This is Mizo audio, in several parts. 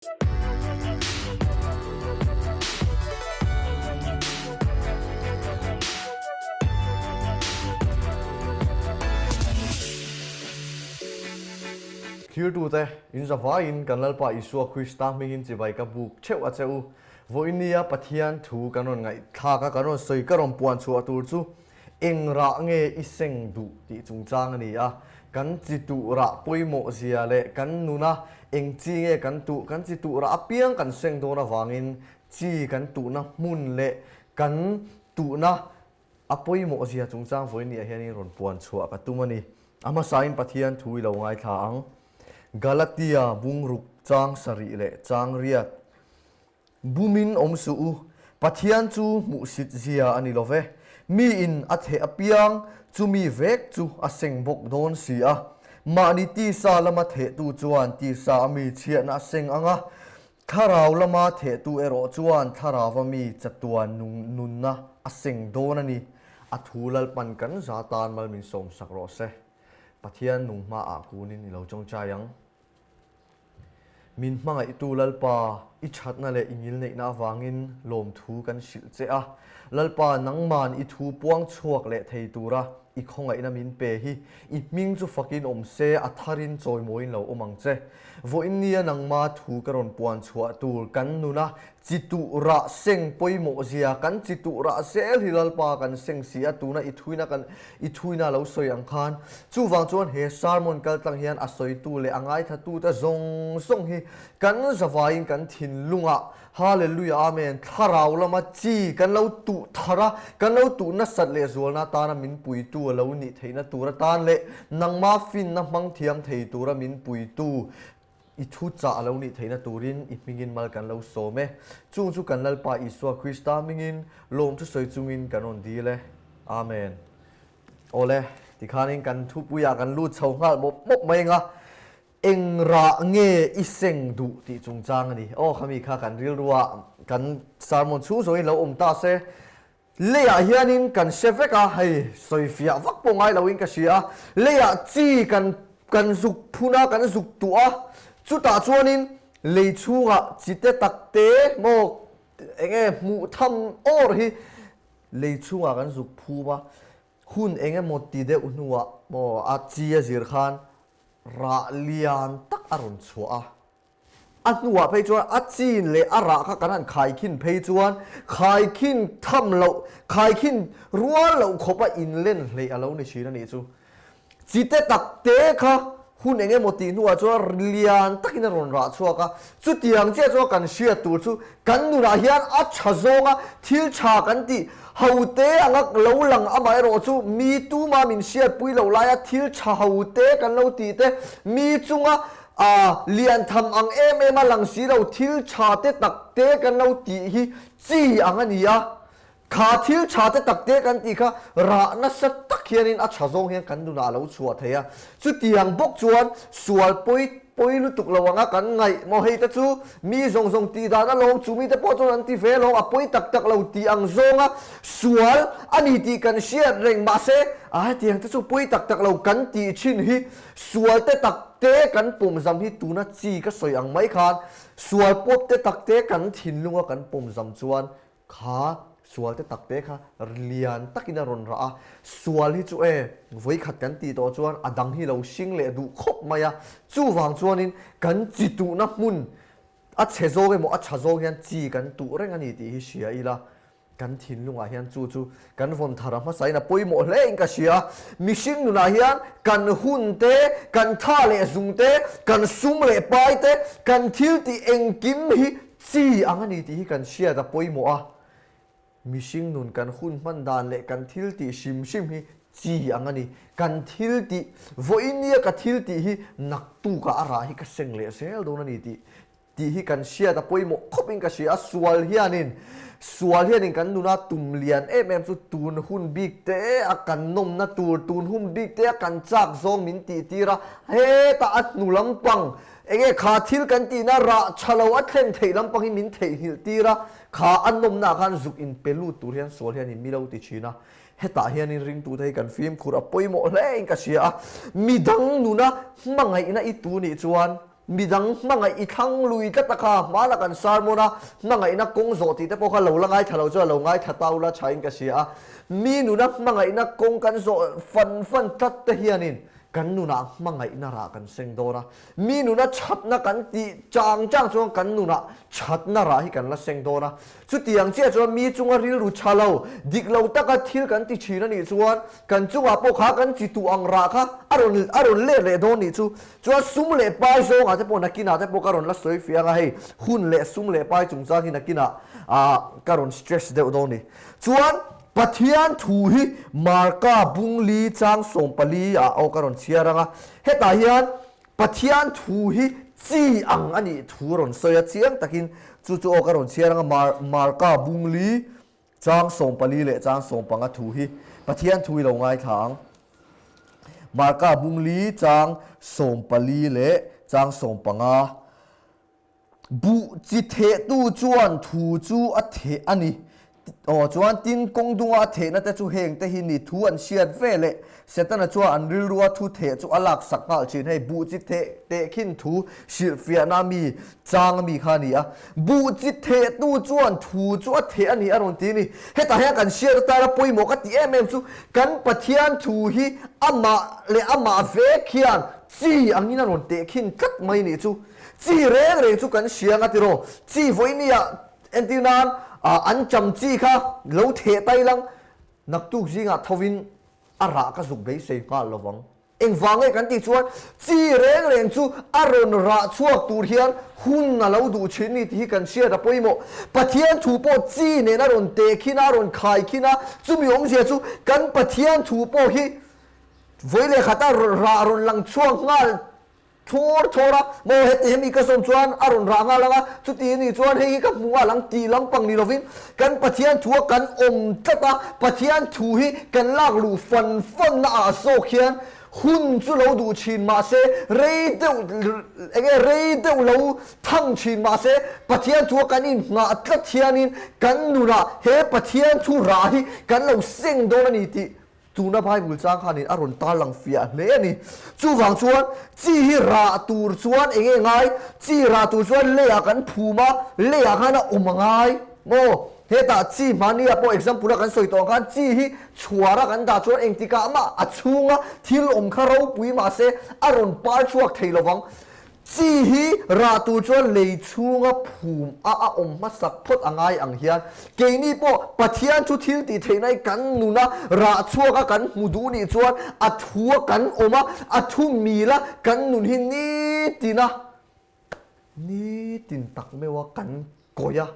Thirtute, in zavaiin kan Lalpa Isua Krista hmingin chibai ka buk theuh a che u. Vawinia Pathian thu kan rawn ngaihthlak a, kan rawn sawi ka rawn puan chhuah tur chu eng rah nge i seng duh tih chungchang a ni a. Kan chi tuh rah pawimawh zia leh kan nuna eng chi nge kan tuh, kan chi tuh rah apiang kan seng dawn avangin chi kan tuhna hmun leh kan tuhna a pawimawh zia chungchang vawinia hianin rawn puan chhuah ka tum a ni. A hmasain Pathian thu i lo ngaithla ang. Galatia bungruk chang sarih leh chang riat. Bumin awm suh u, Pathian chu hmuhsit zia a ni lo ve. Miin a theh apiang chu mi vek chu a seng bawk dawn si a. Mahni tisa lama thehtu chuan tisa a mi chhiatna a seng ang a, thlarau lama thehtu erawh chuan thlarauva mi chatuan nunna a seng dawn a ni. A thu Lalpan kan za tan mal min sawmsak rawh se. Pathian nung hmaah kunin i lo tawngtai ang. Min hmangaihtu Lalpa, i thatna leh i ngilneihna avangin lawmthu kan hrilh che a. Lalpa, nangman i thu puang chhuak leh thei tura i khawngaihna min pe hi i hming chu fakin awm se, a tharin chawimawiin lo awm ang che. Vawiinnia nangma thu ka rawn puan chhuah tur kan nuna chi tuh rah seng pawimawh zia kan chi tuh rah zel hi Lalpa kan seng si a, tuna i thuina kan i thuina lo sawi ang khan. Chuvang chuan he sermon kal tlang hian a sawitu leh a ngaithlatute zawng zawng hi kan zavaiin kan thinlungah Hallelujah Amen thlarau lama chi kan lo tuh thar a, kan lo tuh nasat leh zualna atana min puitu a lo nih theihna tur atan leh nangma finna hmang thiam thei tura min puitu I thu chah a lo nih theihna turin i hmingin mal kan lo sawm e. Chung chu kan Lalpa Isua Krista hmingin lawm chu sawi chungin kan rawn dil e. Amen. Awle, tikhanin kan thupuiah kan lut chho nghal mawp mawp mai anga, eng rah nge i seng duh tih chungchang a ni. Aw khami kha kan rilrua kan sermon chhung zawngin lo awm ta se. Leiah hianin kan hre vek a, hei sawifiah vak pawh ngai loin ka hria a, leiah chi kan kan zuk phun a, kan zuk tuah a, chutah chuanin lei chhungah chi te tak te maw eng nge hmuh tham awr hi lei chhungah kan zuk phum a, hun eng emaw ti deuh hnuah maw a chi a zir khan rah lian tak a rawn chhuah a. A hnuah phei chuan a chin leh a rah kha kan han khaikhin phei chuan khaikhin tham loh, khaikhin rual loh khawpa inlen hleih a lo ni thin a nih chu. Chite tak te kha hun eng emaw tih hnuah chuan lian takin a rawn rah chhuak a, chutiang chiah chuan kan hriat tur chu kan nunah hian a tha zawnga thil tha kan tih hote anga lo lang amaherawh chu mi tuma min hriatpui loh laia thil tha hote kan lo tih te mi chunga A lian tham ang em em a lang si lo, thil tha te tak te kan lo tih hi chi ang a ni a. Kha thil tha te tak te kan tih kha rah nasa tak hianin a tha zawng hian kan nunah a lo chhuah thei a. Chutiang bawk chuan sual pawi pawi lutuk lo anga kan ngaih maw hei te chu mi zawng zawng tih dan alawm, chu mite pawh chuan an ti ve alawm, a pawi tak tak lo tih ang zawnga sual a ni tih kan hriat reng mahse a hetiang te chu pawi tak tak lo kan tih thin hi Sual te tak te kan pawm zam hi tuna chi ka sawi ang mai khan sual pawp te tak te kan thinlunga kan pawm zam chuan kha sual te tak te kha lian takin a rawn rah a, sual hi chu e vawikhat kan tih tawh chuan a dang hi lo hring leh duh khawp mai a, chuvang chuanin kan chi tuhna hmun a chhe zawng emaw a tha zawng hian chi kan tuh reng a ni tih hi hria ila. Kan thinlungah hian chu chu kan vawn thar a hmasain a pawimawh hle in ka hria. Mihring nunah hian kan hun te, kan tha leh zung te, kan sum leh pai te, kan thil tih engkim hi chi ang a ni tih hi kan hriat a pawimawh a. Mihring nun kan hun hman dan leh kan thil tih hrim hrim hi chi ang a ni. Kan thil tih, vawinia ka thil tih hi naktukah a rah hi ka seng leh zel dawn a ni tih Tih hi kan hriat a pawimawh khawp in ka hria a, sual hianin sual hianin kan nuna tum lian em em chu tun hun bik te a kan nawmna tur, tun hun bik te a kan chak zawng min tih tir a, hetah a hnu lampang enge kha thil kan tihna rah tha lo a thlen theih lampang hi min theihnghilh tir a, kha a nawmna ah khan zuk in pe lut tur hian sual hianin mi lo ti thin a, hetah hianin ringtute hi kan fimkhur a pawimawh hle in ka hria a, midang nuna hmangaihna i tu nih chuan. Midang hmangaih i thlang lui tlat a kha, hmana kan sermon a hmangaihna kawng zawh tih te pawh kha lo la ngaithla lo chuan lo ngaithla ta ula thain ka hria a. Mi nuna hmangaihna kawng kan zawh fan fan tlat te hianin kan nunah hmangaihna rah kan seng dawn a. Mi nuna thatna kan tih chang chang chuan kan nunah thatna rah hi kan la seng dawn a. Chutiang chiah chuan mi chunga rilru tha lo, dik lo taka thil kan ti thin a nih chuan kan chungah pawh kha kan chi tuh ang rah kha a rawn a rawn let leh dawn nih chu. Chuan sum leh pai zawngah te pawh nakinah te pawh ka rawn la sawi fiang a, hei hun leh sum leh pai chungchang hi nakinah ah ka rawn stress deuh dawn ni. Chuan Pathian thu hi Marka bungli chang 14 ah aw ka rawn chhiar ang a, hetah hian Pathian thu hi chi ang a nih thu a rawn sawi a, chiang takin chu chu aw ka rawn chhiar ang a, Mar Marka bungli chang 14 leh chang 15 thu hi Pathian thu i lo ngaithla ang. Marka bungli chang 14 leh chang 15. Buh chi thehtu chuan thu chu a theh a ni. Aw chuan tin kawng dunga a thehna te chu heng te hi ni thu an hriat ve leh Setana chuan an rilrua thu theh chu a laksak nghal thin. Hei buh chi theh tehkhin thu hrilhfiahna mi chang a mi kha a ni a. Buh chi thehtu chuan thu chu a theh a ni a rawn ti a ni. Hetah hian kan hriat atana pawimawh ka tih em em chu kan Pathian thu hi amah leh amah vek hian chi angin a rawn tehkhin tlat mai nih chu. Chi reng reng chu kan hria nga tiraw? Chi vawinia entir nan an cham chi kha lo theh tai lang naktuk zingah thovin a rah ka zuk beisei nghal lovang. Engvang nge kan tih chuan chi reng reng chu a rawn rah chhuak tur hian hun a lo duh thin ni tih hi kan hriat a pawimawh. Pathian thu pawh chi nen a rawn teh khin a, a rawn khai khin a, chumi awmzia chu kan Pathian thu pawh hi vawi leh khata rah rawn lang chhuak nghal Thawr thawr a, maw heti hemi ka zawm chuan a rawn rah nghal ang a, chuti anih chuan hei hi ka hmu nghal ang tih lampang ni lovin kan Pathian thua kan awm tlat a, Pathian thu hi kan lak luh fan fan na ah zawk hian hun chu lo duh thin mahse rei deuh enge rei deuh lo thang thin mahse Pathian thua kan inngah tlat hianin kan nunah he Pathian thu rah hi kan lo seng dawn a ni tih Tuna Bible chang khanin a rawn tarlang fiah hle a ni. Chuvang chuan chi hi rah tur chuan eng nge ngai? Chi rah tur chuan leiah kan phum a, leiah khan a awm a ngai maw? Hetah chi hmania pawh example a kan sawi tawh ang khan chi hi chhuara kan dah chuan engtikah mah a chhunga thil awm kha ropui mahse a rawn par chhuak thei lovang. Chi hi rah tur chuan lei chhunga phum a a awm hmasak phawt a ngai ang hian keini pawh Pathian chu thil tih theihna hi kan nuna rah chhuak a kan hmu duh nih chuan a thu a kan awm a, a thu mil a kan nun hi nitin a nitin tak meuh a kan kawih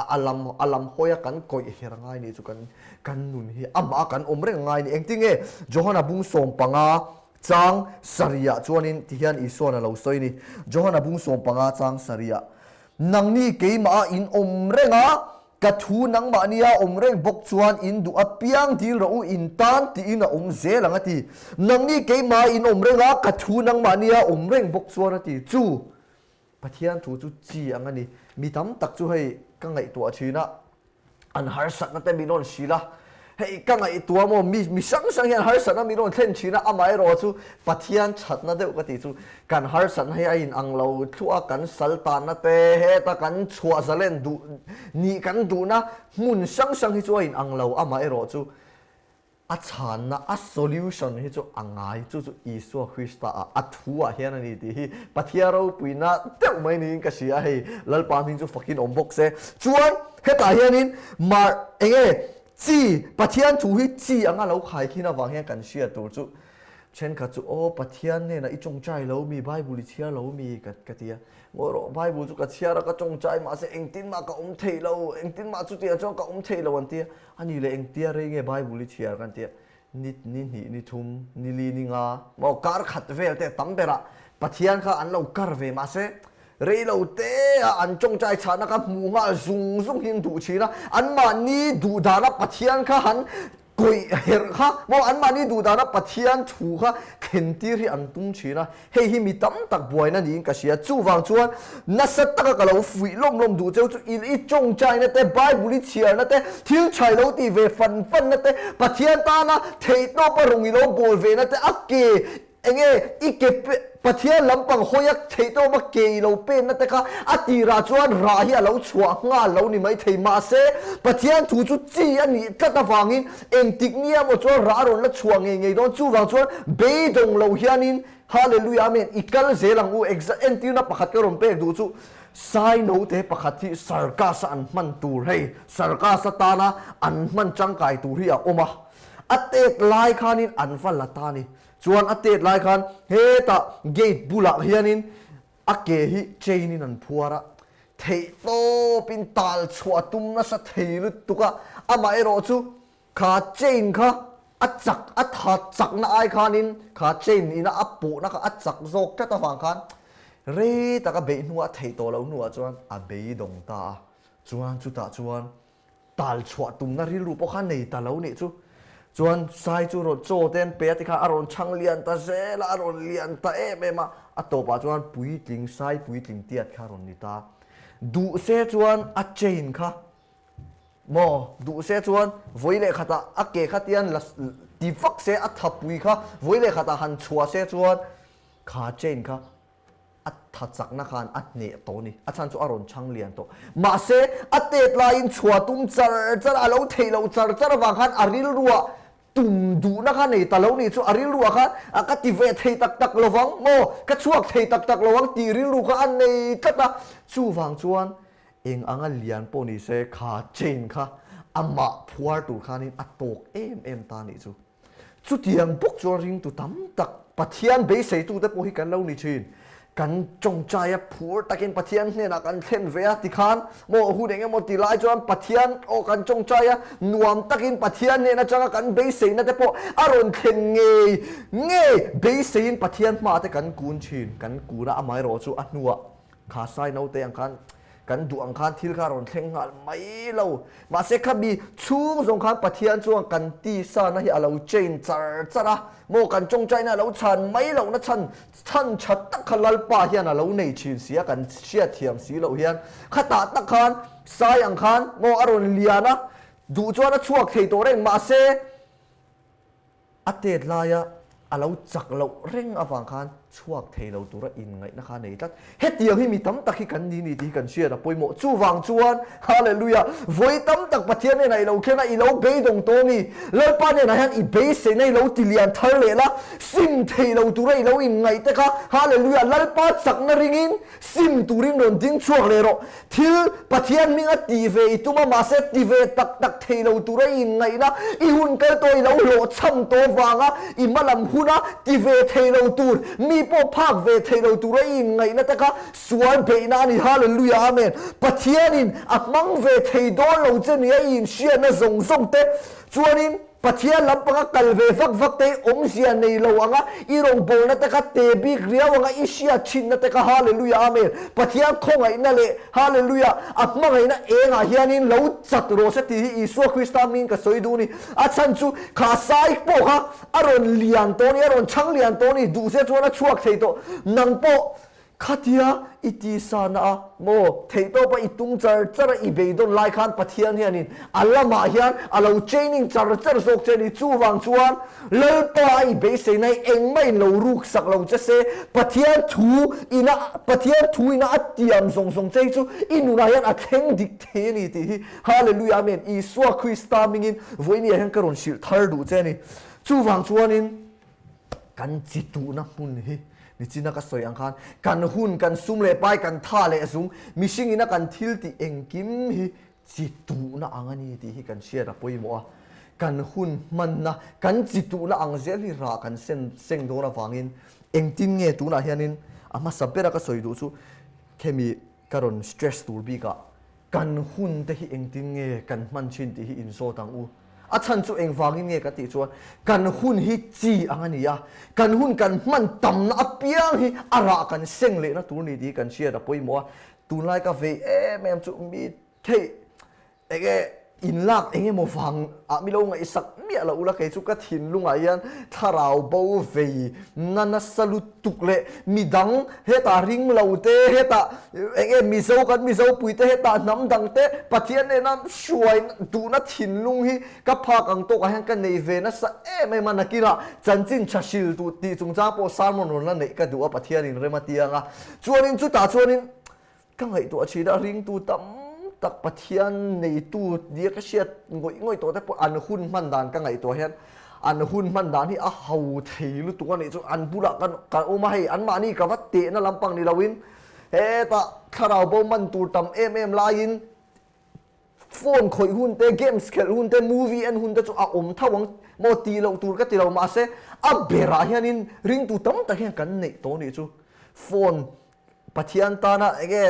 a, a lam a lam hawi a kan kawih her a ngai nih chu kan kan nun hi amah a kan awm reng a ngai a ni. Engtinge Johana bung 15 Chang sarihah chuanin tihian Isua'n a lo sawi a ni, Johana bung 15 chang sarihah, Nangni keimah in awm reng a, ka thu nangmahnia awm reng bawk chuan in duh apiang dil rawh u, in tan tiin a awm zel ang a ti. Nangni keimah in awm reng a, ka thu nangmahnia awm reng bawk chuan a ti. Chu Pathian thu chu chi ang a ni. Mi tam tak chu hei ka ngaihtuah thin a, an harsatna te min rawn hrilh a, hei ka ngaihtuah maw mi mi hrang hrang hian harsatna min rawn thlen thin a, amaherawh chu Pathian thatna deuh ka tih chu kan harsatna hi a in ang lo thluah a, kan sal tanna te heta kan chhuah zalen duh nih kan duhna hmun hrang hrang hi chu a in ang lo, amaherawh chu A chhanna, a solution hi chu a ngai, chu chu Isua Krista ah a thu ah hian a ni tih hi Pathian ropuina deuh mai niin ka hria a, hei Lalpa hming chu fakin awm bawk se. Chuan hetah hianin mar enge chi, Pathian thu hi chi anga lo khai khin avang hian kan hriat tur chu thenkhat chu aw Pathian hnenah i tawngtai lo mi, Bible i chhiar lo mi ka ka ti a. Ngawi rawh, Bible chu ka chhiar a, ka tawngtai mahse engtin mah ka awm thei lo, engtin mah chutiang chuan ka awm thei lo an ti a. A ni leh engtia rei nge Bible i chhiar kan tia, ni ni hnih, ni thum, ni li, ni nga, maw kar khat vel te tam berah Pathian kha an lo kar ve mahse rei lo te a an tawngtai chhahna kha hmuh nghal zung zung hi an duh thin a, anmahni duh dana Pathian kha han kawih herh kha maw anmahni duh dana Pathian thu kha thlen tir hi an tum thin a. Hei hi mi tam tak buaina niin ka hria. Chuvang chuan nasa taka ka lo fuih lawm lawm duh cheu chu i i tawngtaina te, Bible i chhiarna te, thil tha i lo tih ve fan fanna te, Pathian tana theihtawpa rawng i lo bawl vena te, a ke Enge i ke Pathian lampang hawi a theih tawp a ke i lo penna te kha a tirah chuan rah hi a lo chhuah nghal lo ni maithei. Mahse, Pathian thu chu chi a nih tlat avangin engtik nia maw chuan rah a rawn la chhuah ngei ngei dawn. Chuvang chuan beidawng lo hianin Hallelujah Amen i kal zel ang u. Exa entirna pakhat ka rawn pek duh chu Sai note pakhat hi circus a an hman tur hei circus atana an hman tangkai tur hi a awm a. A tet lai khanin an va la ta a ni. Chuan a tet lai khan hetah gate bulah hianin a ke hi chain in an phuar a, theih tawpin tal chhuah a tum nasa thei lutuk a, amaherawh chu kha chain kha a chak a tha chakna ai khanin kha chain ina a pawhna kha a chak zawk tlat avang khan rei taka beih hnuah a theih tawh loh hnuah chuan a beidawng ta a, chuan chutah chuan Tal chhuah tumna rilru pawh kha nei ta lo nih chu. Chuan Sai chu rawn chaw te an pe a tikha a rawn chhang lian ta zel a, a rawn lian ta em em a, a tawpah chuan puitling Sai puitling tiat kha a rawn ni ta. Duh se chuan a chain kha maw, duh se chuan vawi leh khatah a ke kha tian la ti vak se a thapui kha vawi leh khatah han chhuah se chuan kha chain kha A tha chakna khan a hneh tawh a ni. A chhan chu a rawn chhang lian tawh. Mahse, a tet laiin chhuah tum char char a, a lo theih loh char char avang khan a rilruah tum duhna kha nei ta lo nih chu a rilruah khan a ka ti ve thei tak tak lo vang maw, ka chhuak thei tak tak lo ang tih rilru kha a nei tlat a. Chuvang chuan eng anga lian pawh ni se kha chain kha amah phuar tur khanin a tawk em em ta nih chu. Chutiang bawk chuan ringtu tam tak Pathian beiseitute pawh hi kan lo ni thin. Kan tawngtaia phur takin Pathian hnenah kan thlen ve a tikhan maw hun eng emaw ti lai chuan Pathian aw kan tawngtaia nuam takin Pathian hnen atanga kan beiseina te pawh a rawn thlen ngei ngei beiseiin Pathian hmaah te kan kun thin. Kan kun a, amaherawh chu a hnuah kha sai naute ang khan Kan duh ang khan thil kha a rawn thleng nghal mai lo. Mahse khami chhung zawng khan Pathian chuan kan tisana hi a lo chain char char a, maw kan tawngtaina a lo chhan mai lohna chhan chhan tha tak kha Lalpa hian a lo nei thin si a, kan hriatthiam si loh hian khatah tak khan sai ang khan maw a rawn lian a, duh chuan a chhuak thei tawh reng mahse, A tet laia a lo chak loh reng avang khan chhuak thei lo tura inngaihna kha a nei tlat. Hetiang hi mi tam tak hi kan ni ni tih hi kan hriat a pawimawh. Chuvang chuan, Hallelujah, vawi tam tak Pathian hnenah i lo thlen a, i lo beidawng tawh a mi? Lalpa hnenah hian i beiseina i lo ti lian thar leh la, sim thei lo tura i lo inngaih te kha, Hallelujah, Lalpa chakna ringin sim turin rawn ding chhuak leh rawh. Thil Pathian hminga ti ve i tum a, mahse ti ve tak tak thei lo tura i inngaihna, i hun kal tawh i lo hlawhchham tawh avanga i hmalam huna ti ve thei lo tur, mi pawh phak ve thei lo tura i inngaihna te kha sual beihna a ni. Hallelujah Amen. Pathianin a hmang ve thei dawn lo che nia i inhriatna zawng zawng te chuanin, Pathian lampanga kal ve vak vak te hi awmzia nei lo anga i rawngbawlna te kha te bik riau anga i hriat thinna te kha Hallelujah Amen Pathian khawngaihna leh Hallelujah a hmangaihna engah hianin lo chat rawh se tih hi Isua Krista hmingin ka sawi duh ni. A chhan chu kha sai pawh kha a rawn lian tawh a ni, a rawn chhang lian tawh a ni, duh se chuan a chhuak thei tawh. Nang pawh Khatia i tisa na a maw theihtawpa i tum char char a i beidawn lai khan Pathian hianin a lamah hian a lo training char char zawk che a ni. Chuvang chuan Lalpa a i beiseina hi engmah in lo ruk sak lo che se, Pathian thu ina Pathian thu ina a tiam zawng zawng che hi chu i nunah hian a thleng dik thei a ni tih hi Hallelujah Amen Isua Krista hmingin vawiin ah hian ka rawn hrilh thar duh che a ni. Chuvang chuanin Kan chi tuhna hmun hi nichina ka sawi ang khan kan hun, kan sum leh pai, kan tha leh zung, mihring ina kan thil tih engkim hi chi tuhna ang a ni tih hi kan hriat a pawimawh a. Kan hun hmanna, kan chi tuhna ang zel hi rah kan sen seng dawn avangin engtin nge tunah hianin a hmasa bera ka sawi duh chu khemi ka rawn stress tur bikah Kan hun te hi engtin nge kan hman thin tih hi inzawt ang u. A chhan chu engvangin nge ka tih chuan kan hun hi chi ang a ni a, kan hun kan hman tamna apiang hi a rah kan seng lehna tur ni tih hi kan hriat a pawimawh a. Tunlai ka vei em em chu mi theih enge. Inlak eng emaw vang ah mi lo ngaihsak miah loh ula kei chu ka thinlungah hian thlarau bo vei na nasa lutuk leh midang hetah ring lo te hetah eng nge Mizo kan Mizo pui te hetah hnam dang te Pathian nena hruai duhna thinlung hi ka phak ang tawkah hian ka nei ve nasa em em a nakinah chanchin tha hril duh tih chungchang pawh sermon rawn la neih ka duh a Pathianin rem a ti ang a chuanin chutah chuanin Ka ngaihtuah thin a, ringtu tam tak Pathian neitu nia ka hriat ngawih ngawih tawh te pawh an hun hman dan ka ngaihtuah hian an hun hman dan hi a ho thei lutuk a nih chu an bulah kan kan awm a hei anmahni ka va tehna lampang ni loin hetah thlarau bo man tur tam em em laiin phone khawih hun te, games khelh hun te, movie en hun te chu a awm tho ang maw tih loh tur ka ti lo mahse a berah hianin ringtu tam tak hian kan neih tawh nih chu phone Pathian tana enge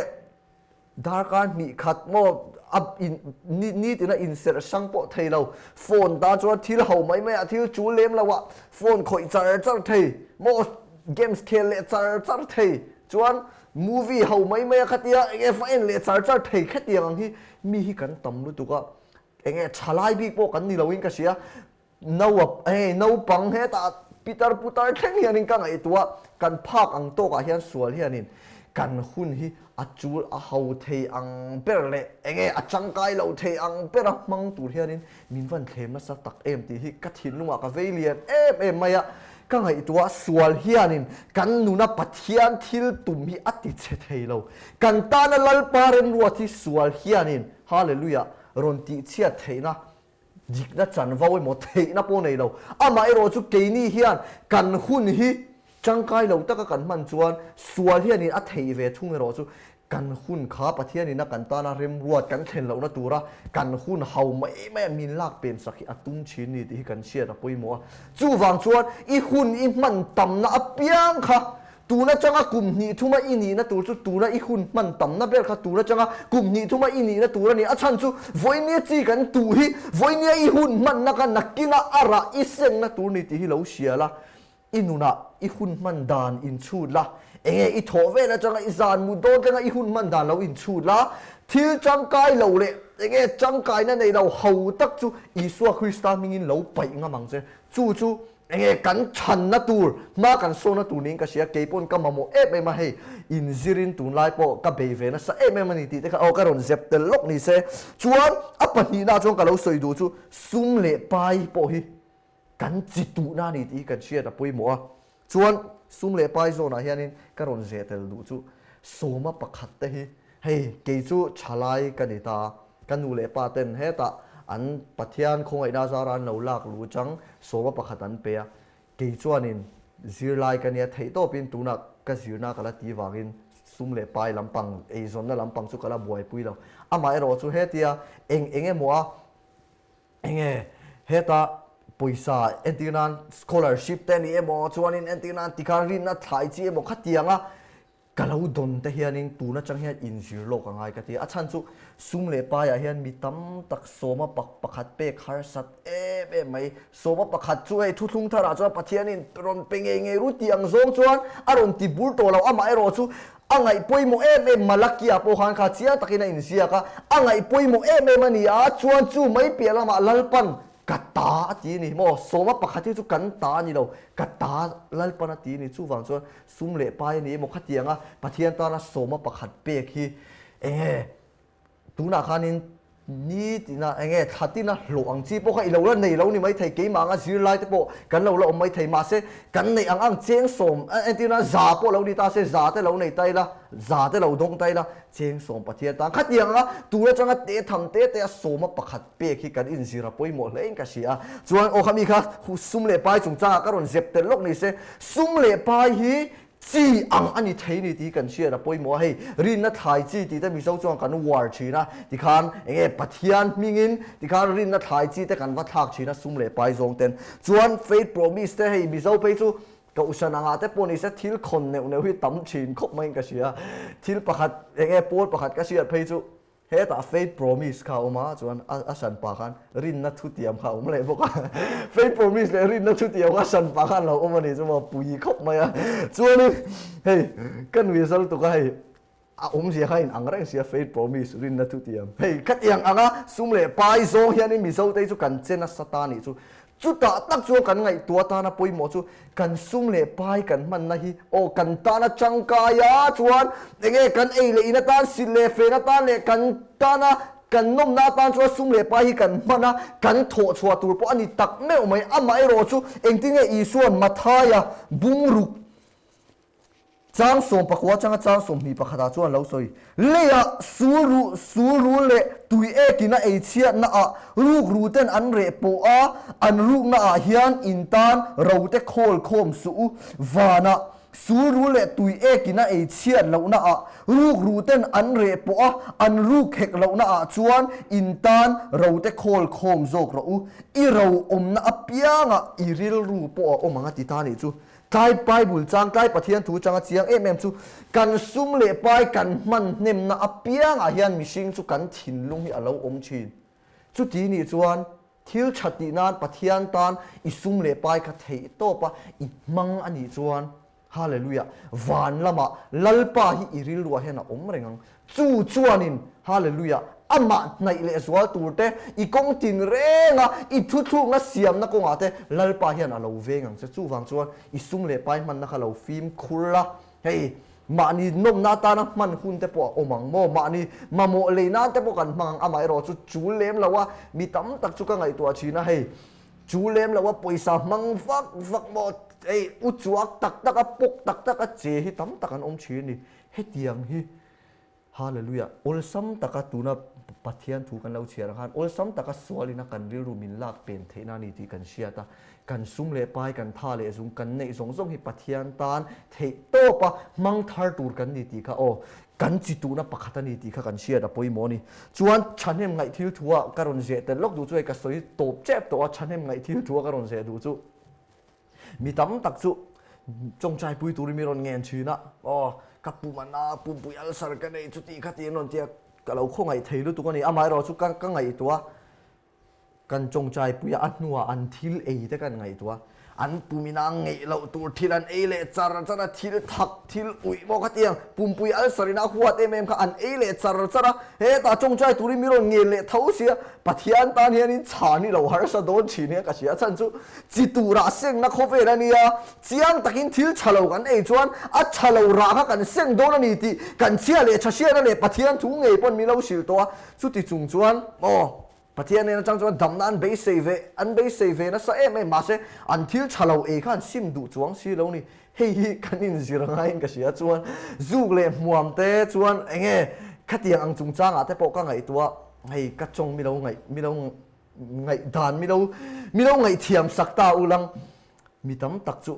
darkar hnih khat maw a in ni nitin a inserh hrang pawh thei lo phone tan chuan thil ho mai mai ah thil chul lem lo ah phone khawih char char thei maw games khel leh char char thei chuan movie ho mai mai a khatia enge va en leh char char thei khatiang ang hi mi hi kan tam lutuk a enge thalai bik pawh kan ni lo in ka hria Naua hei naupang hetah pitar putar thleng hianin ka ngaihtuah kan phak ang tawkah hian sual hianin kan hun hi a chul a ho thei ang ber leh enge a tangkai lo thei ang bera hmang tur hianin min van thlem nasa tak em tih hi ka thinlungah ka vei lian em em mai a, ka ngaihtuah sual hianin kan nuna Pathian thil tum hi a ti chhe thei lo, kan tana Lalpa remruat hi sual hianin Hallelujah rawn tihchhiat theihna Dikna chanvo emaw theihna pawh nei lo. Amaherawh chu keini hian kan hun hi tangkai lo taka kan hman chuan sual hianin a theih ve thung erawh chu kan hun kha Pathianin a kan tana remruat kan thlen lohna tura kan hun ho mai maia min lak pen sak hi a tum thin ni tih hi kan hriat a pawimawh a. Chuvang chuan i hun i hman tamna apiang kha Tun atanga kum hnih thuma i nihna tur chu tuna i hun hman tamna ber kha tun atanga kum hnih thuma i nihna tur a ni. A chhan chu vawinia chi kan tuh hi vawinia i hun hmanna kha nakina a rah i senna tur ni tih hi lo hria la, i nunah i hun hman dan inchhut la, enge i thawh vel atanga i zan mut dawn tlenga i hun hman dan lo inchhut la, thil tangkai lo leh enge tangkaina nei lo ho tak chu Isua Krista hmingin lo paih ngam ang che. Chu chu Enge kan chhanna tur, hma kan sawna tur niin ka hria, kei pawn ka mamawh em em a hei, inzirin tunlai pawh ka bei ve nasa em em a ni tih te kha aw ka rawn zep tel lawk ni se. Chuan a pahnihna chuan ka lo sawi duh chu sum leh pai pawh hi kan chi tuhna a ni tih hi kan hriat a pawimawh a. Chuan sum leh pai zawnah hianin ka rawn zeh tel duh chu sawma pakhat te hi Hei, kei chu thalai ka ni ta. Ka nu leh pa ten hetah an Pathian khawngaihna zara an lo lak lu chang sawma pakhat an pe a. Kei chuanin zirlai ka nia theih tawpin tunah ka zirna ka la ti vangin sum leh pai lampang, eizawnna lampang chu ka la buaipui lo. Amaherawh chu hetia eng eng emaw a enge heta pawisa entir nan scholarship te ni emaw chuanin entir nan tikhan rinna thlai chi emaw khatianga Ka lo dawn te hianin tun atang hian inzir lawk a ngai ka ti a. A chhan chu sum leh paiah hian mi tam tak sawma pak pakhat pek harsat em em mai. Sawma pakhat chu hei thuthlung tharah chuan Pathianin rawn pe ngei ngei ru tih ang zawng chuan a rawn ti bur tawh lo. Amaherawh chu a ngaih pawimawh em em Malakia pawh khan kha chiang takin a inziak a, a ngaih pawimawh em em a ni a, chuan chu mai piah lamah Lalpan Ka ta a ti a ni maw? Sawma pakhat hi chu kan ta a ni lo, ka ta Lalpan a ti a ni. Chuvang chuan sum leh pai a ni emaw khatianga Pathian tana sawma pakhat pek hi enge tunah khanin ni tina enge thla tina hlawh ang chi pawh kha i lo la nei lo ni maithei, keimah anga zirlai te pawh kan lo la awm maithei. Mahse kan neih ang ang cheng sawm entirna za pawh lo ni ta se, za te lo nei ta ila, za te lo dawng ta ila, cheng sawm Pathian tan khatiang anga tur atanga te tham te te a sawma pakhat pek hi kan inzir a pawimawh hle in ka hria a, chuan aw khami kha sum leh pai chungchangah ka rawn zep tel lawk ni se, sum leh pai hi chi ang a ni thei ni tih kan hriat a pawimawh a, hei rinna thlai chi tih te Mizo chuan kan uar thin a, tikhan enge Pathian hmingin tikhan rinna thlai chi te kan va thlak thin a sum leh pai zawng ten, chuan faith promise te hei Mizo phei chu Kohhran angah te pawh ni se thil khawn neuh neuh hi tam thin khawp maiin ka hria, thil pakhat enge pawl pakhat ka hriat phei chu Hetah faith promise kha a awm a, chuan a hranpa khan rinna thutiam kha a awm leh bawk a. Faith promise leh rinna thutiam kha hranpa khan lo awm a nih chu maw, pui khawp mai a. Chuanin hei ka nui zal tuk a hei. A awmzia kha in ang reng sia faith promise rinna thu tiam. Hei khatiang anga sum leh pai zawng hianin Mizote chu kan che nasa ta nih chu. Chutah tak chuan kan ngaihtuah atana pawimawh chu kan sum leh pai kan hmanna hi aw kan tana tangkai a chuan enge kan ei leh in atan silh leh fen atan leh kan tana kan nawmna atan chuan sum leh pai hi kan hman a kan thawh chhuah tur pawh a ni tak meuh mai. Amaherawh chu engtin nge Isua'n Mathaia bungruk Chang 14 atanga chang 21 ah chuan lo sawi. Leiah sul ruh, sul rul leh tui ekin a ei chhiatna ah rukru ten an reh pawh a, an rukna ah hian in tan ro te khawl khawm suh u. Vanah sul rul leh tui ekin a ei chhiat lohna ah rukru ten an reh pawh a, an ruk hek lohna ah chuan in tan ro te khawl khawm zawk rawh u. I ro awmna apiangah i rilru pawh a awm ang a ti ta nih chu. Tlai Bible chang, tlai Pathian thu changa chiang em em chu kan sum leh pai kan hman hnemna apiangah hian mihring chu kan thinlung hi a lo awm thin. Chuti nih chuan thil tha tih nan Pathian tan i sum leh pai kha theih tawp a i hmang a nih chuan Hallelujah van lamah Lalpa hi i rilruah hian a awm reng ang. Chu chuanin, Hallelujah, amah hnaih leh zual tur te, i kawng tin reng a, i thuthlukna siamna kawngah te Lalpa hian a lo veng ang che. Chuvang chuan i sum leh pai hmanna kha lo fimkhur la, hei, mahni nawmna atana hman hun te pawh a awm ang maw? Mahni mamawh lei nan te pawh kan hmang ang, amaherawh chu chul lem lo a, mi tam tak chu ka ngaihtuah thin a, hei, chul lem lo a, pawisa hmang vak vak maw, hei, u chuak tak tak a, pawk tak tak a che hi tam tak an awm thin a ni. Hetiang hi Hallelujah awlsam taka tuna Pathian thu kan lo chhiar ang khan awlsam taka sualina kan rilru min lak pen theihna a ni tih kan hriat a, kan sum leh pai, kan tha leh zung, kan neih zawng zawng hi Pathian tan theih tawpa hmang thar tur kan ni tih kha aw kan chi tuhna pakhat a ni tih kha kan hriat a pawimawh a ni. Chuan thahnem ngaih thil thua ka rawn zeh tel lawk duh chu hei ka sawi tawp tep tawh a, thahnem ngaih thil thua ka rawn zeh duh chu. Mi tam tak chu tawngtai pui turin mi rawn ngen thin a, aw ka pum a na, pumpui ulcer ka nei chuti kha tiin rawn ti a, ka lo khawngaih thei lutuk a ni. Amaherawh chu ka ka ngaihtuah a, kan tawngtai pui a, a hnuah an thil ei te kan ngaihtuah a, an pum ina ngeih loh tur thil an ei leh char char a, thil thak, thil uih maw kha tiang pumpui ulcer ina a huat em em kha an ei leh char char a, hetah tawngtai turin mi rawn ngen leh tho sia, Pathian tan hianin chhan hi lo harsa dawn thin hian ka hria a chhan chu Chi turah sengna khawvel a nia, chiang takin thil tha lo kan ei chuan a tha lo rah kha kan seng dawn a ni tih kan chhia leh tha hriatna leh Pathian thu ngei pawn min lo hrilh tawh a, chuti chung chuan aw Pathian nen atang chuan damna an beisei ve an beisei ve nasa em em mahse an thil tha lo ei kha an sim duh chuang si lo ni, hei hi kan inzir ngaiin ka hria chuan zuk leh hmuam te chuan enge khatiang ang chungchangah te pawh ka ngaihtuah hei ka chawng mi lo ngaih mi lo Ngaihdan mi lo mi lo ngaihthiam sak ta u lang. Mi tam tak chu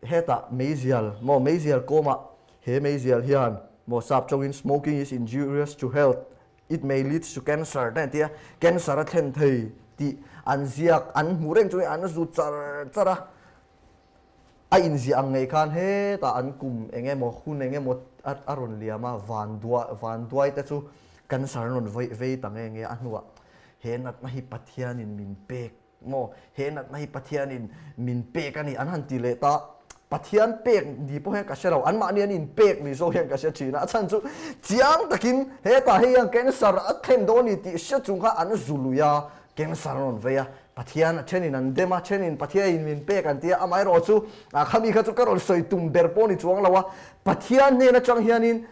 hetah meizial maw meizial kawmah he meizial hian maw sap tawngin smoking is injurious to health, it may leads to cancer te an ti a, cancer a thlen thei tih an ziak an hmuh reng chungin an zu char char a. A inziah ang ngei khan hetah an kum eng emaw hun eng emaw a rawn liam a, van duah van duai te chu cancer an rawn vei ta nge nge a hnuah he natna hi Pathianin min pek maw he natna hi Pathianin min pek a ni an han ti leh ta Pathian pek ni pawh hian ka hre lo anmahni an inpek ni zawk hian ka hre thin a a chhan chu chiang takin hetah hei hian cancer a thlen dawn a ni tih hre chung kha an zu lui a Cancer an rawn vei a, Pathian a thenin an dem a, thenin Pathiain min pek an ti a, amaherawh chu khami kha chu ka rawn sawi tum ber pawh ni chuang lo a, Pathian hnen atang hianin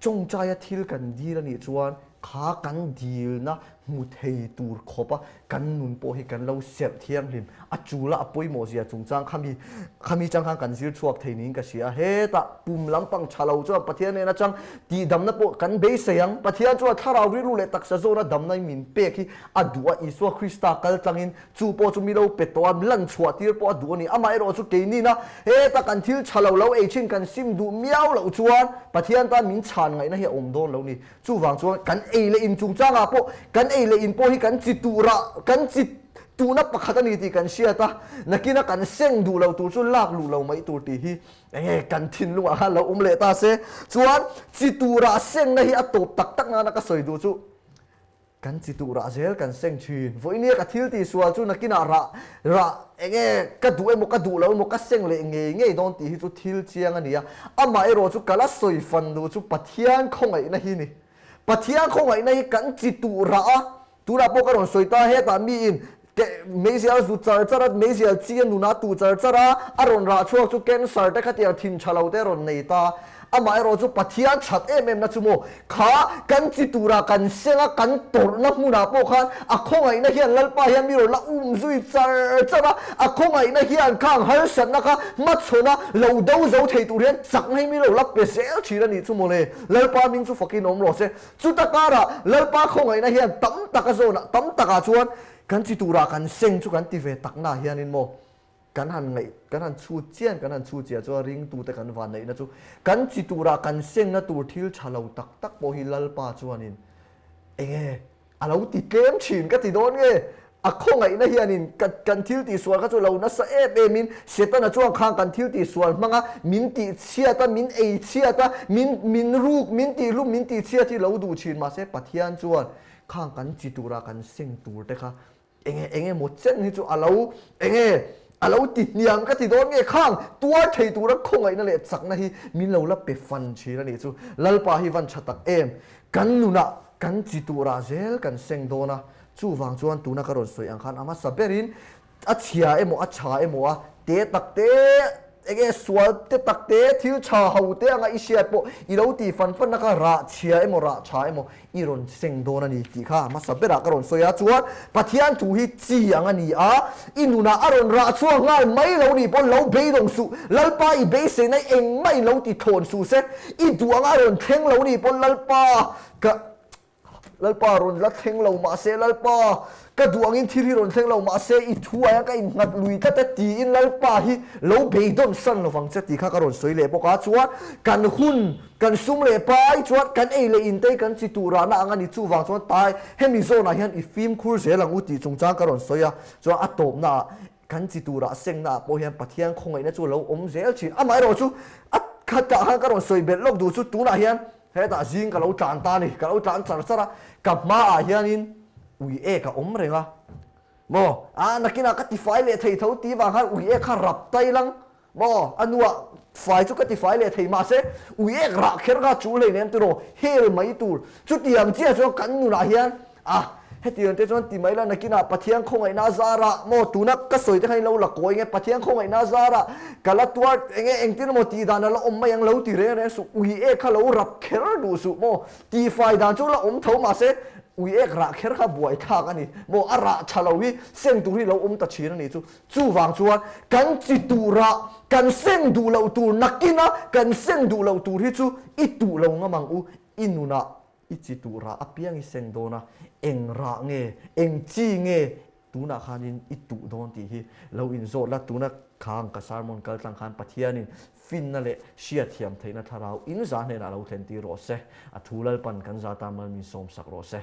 tawngtaia thil kan dil a nih chuan kha kan dilna hmu thei tur khawp a kan nun pawh hi kan lo serh thianghlim a chula a pawimawh zia chungchang khami khami chang khan kan zir chhuak thei niin ka hria a, hetah pum lampang tha lo chuan Pathian hnen atang tihdamna pawh kan beisei ang. Pathian chuan thlarau rilru leh taksa zawna damna in min pek hi a duh a, Isua Krista kal tlangin chu pawh chu mi lo pe tawh a, lan chhuah tir pawh a duh a ni. Amaherawh chu keinina heta kan thil tha lo lo ei thin kan sim duh miau loh chuan Pathian tan min chhan ngaihna hi a awm dawn lo ni. Chuvang chuan kan ei leh in chungchangah pawh kan ei leh in pawh hi kan chi turah kan chi tuhna pakhat a ni tih kan hriat a, nakina kan seng duh lo tur chu lak luh lo mai tur tih hi enge kan thinlungah khan lo awm leh ta se. Chuan chi turah sengna hi a tawp tak tak nana ka sawi duh chu. Kan chi tuh rah zel kan seng thin. Vawinia ka thil tih sual chu nakinah rah rah eng nge ka duh emaw ka duh lo emaw ka seng leh ngei ngei dawn tih hi chu thil chiang a ni a. Amah erawh chu ka la sawi fan duh chu Pathian khawngaihna hi ni. Pathian khawngaihna hi kan chi tuh rah a, tunah pawh ka rawn sawi ta hetah miin meizial zu char char a, meizial chi a nuna tuh char char a, a rawn rah chhuak chu cancer te khatiang thin tha lo te a rawn nei ta. Amaherawh chu Pathian that em em na chu maw, kha kan chi tura kan seng a, kan tawrhna hmunah pawh khan a khawngaihna hian Lalpa hian mi rawn la um zui char char a, a khawngaihna hian khang harsatna kha hmachhawn a lo do zo thei tur hian chakna hi mi lo la pe zel thin a nih chu maw le. Lalpa hming chu fakin awm rawh se. Chuta karah Lalpa khawngaihna hian tam taka zawnah tam takah chuan kan chi turah kan seng chu kan ti ve taknaah hianin maw kan han ngaih kan han chhut chian kan han chhut chiah chuan ringtute kan vanneihna chu kan chi turah kan sengna tur thil tha lo tak tak pawh hi Lalpa chuanin enge a lo ti tlem thin ka ti dawn nge a khawngaihna hianin ka kan thil tihsual kha chu lo nasa em emin Setana chuan khang kan thil tihsual hmanga min tihchhiat a min eichhiat a min min ruk min tihhlum min tihchhiat hi lo duh thin mahse Pathian chuan khang kan chi turah kan seng tur te kha Enge enge maw chen hi chu a lo enge a lo ti hniam ka ti dawn nge khang tuar thei tura khawngaihna leh chakna hi min lo la pe fan thin a nih chu. Lalpa hi van tha tak em. Kan nunah kan chi turah zel kan seng dawn a, chuvang chuan tuna ka rawn sawi ang khan a hmasa berin a chhia emaw a tha emaw a te tak te Enge sual te tak te, thil tha ho te anga i hriat pawh i lo ti fan fan na kha rah chhia emaw rah tha emaw i rawn seng dawn a ni tih kha hmasa berah ka rawn sawi a. Chuan Pathian thu hi chi ang a ni a, i nunah a rawn rah chhuak nghal mai lo nih pawn lo beidawng suh, Lalpa i beiseina engmah in lo ti thlawn suh se, i duh anga a rawn thleng lo nih pawn Lalpa ka Lalpa rawn la thleng lo mahse Lalpa ka duh angin thil hi rawn thleng lo mahse i thu aia ka innghat lui tlat e tiin Lalpa hi lo beidawn san lovang che tih kha ka rawn sawi leh bawk a chuan kan hun kan sum leh pai chuan kan ei leh in te kan chi tur rahna ang a ni chuvang chuan tai hemi zawnah hian i fimkhur zel ang u tih chungchang ka rawn sawi a chuan a tawpna ah kan chi turah sengna ah pawh hian Pathian khawngaihna chu lo awm zel thin amaherawh chu a khatah khan ka rawn sawi belh lawk duh chu tunah hian Hetah zing ka lo tlan ta a ni, ka lo tlan char char a, ka hmaah hianin ui ek a awm reng a, maw a nakinah ka tifai leh thei tho tih vang khan ui ek kha rap tai lang maw a nuah fai chu ka tifai leh thei mahse ui ek rah kher kha chu hleinem tiraw hel mai tur chutiang chiah chuan kan nunah hian A, hetiang te chuan ti mai la nakinah Pathian khawngaihna a zar a, maw tuna ka sawi te khan ilo la kawi nge Pathian khawngaihna a zar a, ka la tuar enge engtin emaw tih dan a la awm mai ang lo ti reng reng suh, ui ek kha lo rap kher duh suh maw, tihfai dan chu la awm tho mahse ui ek rah kher kha buai thlak a ni maw, a rah tha lo hi seng tur hi lo awm ta thin a nih chu, chuvang chuan kan chi turah kan seng duh loh tur nakina kan seng duh loh tur hi chu i tuh lo ngam ang u i nunah I chi tuh rah apiang i seng dawn a, eng rah nge, eng chi nge tunah khanin i tuh dawn tih hi lo inzawt la, tuna khang ka sermon kal tlang khan Pathianin finna leh hriatthiam theihna thlarau in za hnenah lo thlen tir rawh se, a thu Lalpan kan za tan mal min sawmsak rawh se.